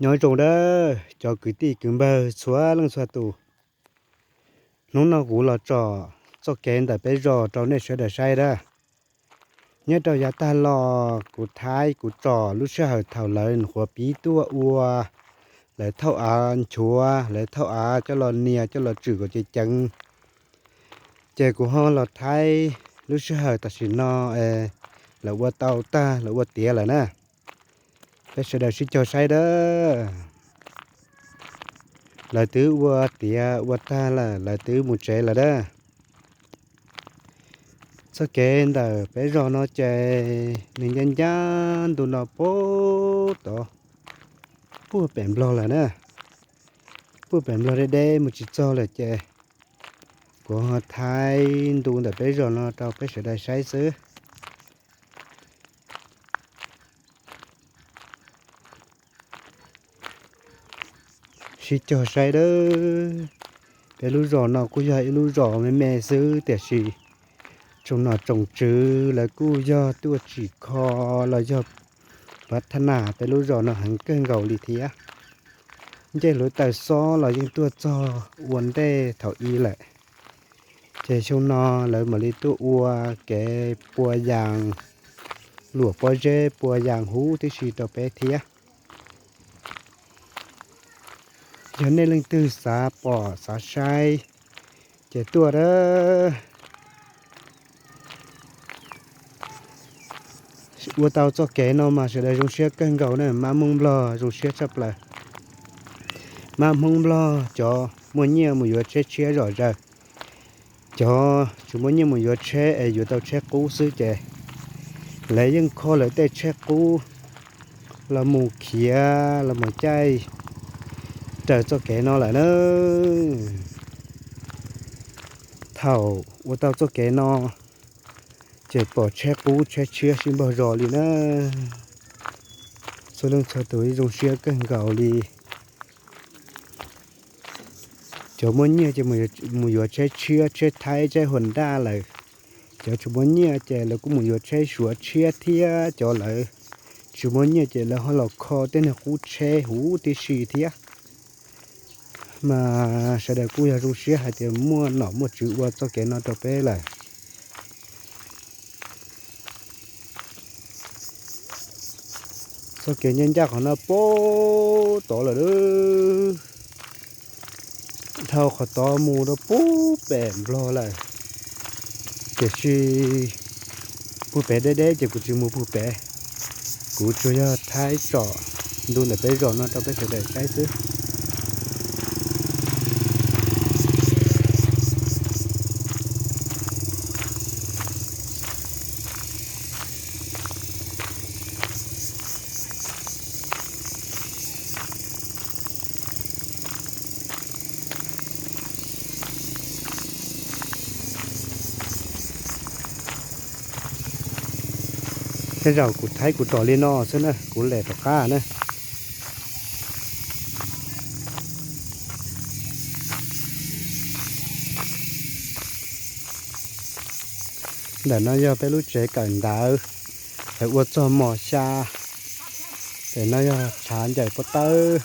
Nyob zoo dawb cov kwv tij kwv npawg txhua leej txhua tus. Hnub no kuv los tsom txoj kev ntawm peb zos rau nej sawv daws saib dab. Nyob rau yav tag los kuv thaij kuv tsom lub sij hawm thaum lawv nyuam qhuav pib tuaj ua, lawv thauj av nchuav, lawv thauj av coj los nias coj los tswm kom ceev ceev. Ces kuv ho los thaij lub sij hawm tam sim no lawv ua tau tag, lawv ua tiav lawm na. Peb sawv daws sib cog saib dab. Lawv twb ua tiav ua tag lawm, lawv twb mus tsev lawm dab. Txoj kev ntawm peb zos no ces nws ncaj ncaj ntu no puag tod, puag pem Nplog lawm na. Puag pem Nplog deb deb mus tsis txog lawm ces kuv ho thaij ntu ntawm peb zos no rau peb sawv daws saib xwb. Sib cog saib dab. Peb lub zos no kuj yog ib lub zos me me xwb tiam sis tsoom nom tsoom tswv lawv kuj yog tuaj tsim kho los yog pav thab nas peb lub zos no heev kawg nkaus li thiab. Ncej hluav taws xob los yeej tuaj txog ua ntej thaum ub lawm. Ces xyoo no lawv mam li tuaj ua kev pua yas, luam pob zeb pua yas huv tib si rau peb thiab. Yog nej leej twg xav pom xav saib ces tuaj dab. Ua tau txoj kev no mas sawv daws zoo siab kawg nkaus na, mab Hmoob Nplog zoo siab tshaj plaws. Mab Hmoob Nplog cov muaj nyiaj mus yuav tsheb tshiab zom zaws. Cov tsis muaj nyiaj mus yuav tsheb es yuav tau tsheb qub xwb ces lawv yeej kho lawv tej tsheb qub los mus khiav los mus caij raws txoj kev no lawm na. Thaum ua tau txoj kev no ces pom tsheb qub tsheb tshiab sib npaug zos li na. Txhua leej txhua tus zoo siab kawg nkaus li. Cov muaj nyiaj ces mus yuav tsheb tshiab, tsheb Thaib, tsheb Honda lawm. Cov tsis muaj nyiaj ces lawv kuj mus yuav tsheb Suav tshiab thiab cov lawv tsis muaj nyiaj ces lawv ho los kho tej niag qub tsheb huv tib si thiab. Mas sawv daws kuj yog zoo siab hais tias muaj nom muaj tswv ua txoj kev no rau peb lawm. Txoj kev ncaj ncaj qhov no puag tod lawm. Dhau qhov tod mus rau puag pem Nplog lawm. Tiam sis puag pem deb deb ces kuv tsis mus puag pem. Kuv tsuas yog thaij tsom ntu ntawm peb zos no rau peb sawv daws saib xwb. Tej zaum kuv thaij kuv tsom li no xwb na, kuv lem rov qab na. Ntawm no yog peb lub tsev kawm ntawv, lawv ua txog mos xya. Ntawm no yog tshav ncaws pob tawb.